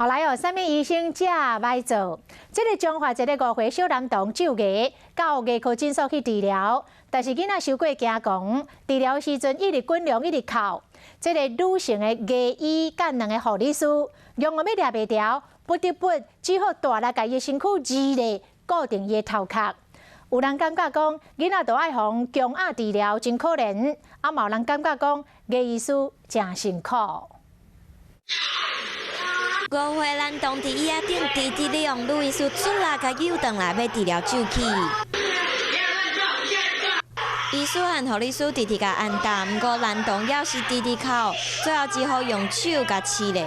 後來哦，啥物醫生遮䆀做？這个彰化一个5歲小男童蛀牙，到牙科診所去治療，但是囡仔傷過驚狂，治療時陣一直滾龍，一直哭。這个女性的牙醫佮兩个護理師，用予欲掠袂牢，不得不只好大力共伊身軀二咧固定伊的頭殼。有人感覺講，囡仔都愛予強壓治療真可憐，啊，嘛有人感覺講，牙醫師誠辛苦。5歲男童佇椅仔頂直直咧用女醫師出力共扭轉來欲治療蛀齒。醫師和護理師直直共按打，毋過男童猶是直直哭，最後只好用手共刺咧。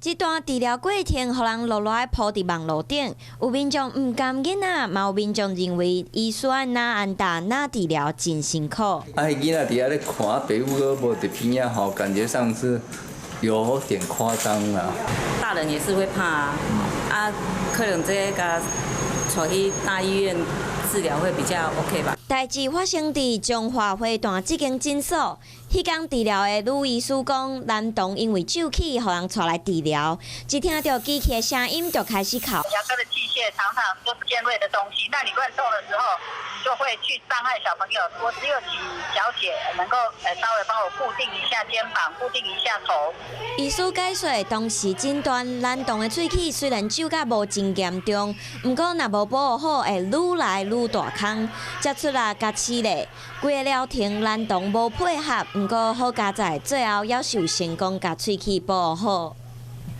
這段治療過程，予人落落來鋪佇網路頂，有民眾毋甘囡仔，嘛有民眾認為醫師按怎按打哪治療真辛苦。啊，彼囡仔佇遐咧看，爸母閣無佇邊仔吼，感覺上是有點誇張啦。大人也是會怕啊，啊，可能這個帶去大醫院治療會比較 OK 吧。代誌發生佇彰化花壇這間診所，彼工治療的女醫師講，男童因為蛀齒，予人帶來治療，一聽著機器的聲音就開始哭。牙科的器械常常都是尖銳的東西，那你亂動的時候，就會去傷害小朋友。我只有請小姐能夠稍微幫我固定一下肩膀，固定一下頭。醫師解說，當時診斷男童的喙齒雖然蛀甲無真嚴重，毋過若無保護好，會愈來愈大空，才出力共刺咧。規个療程男童無配合，毋過好佳哉，最後猶是有成功共喙齒保護好。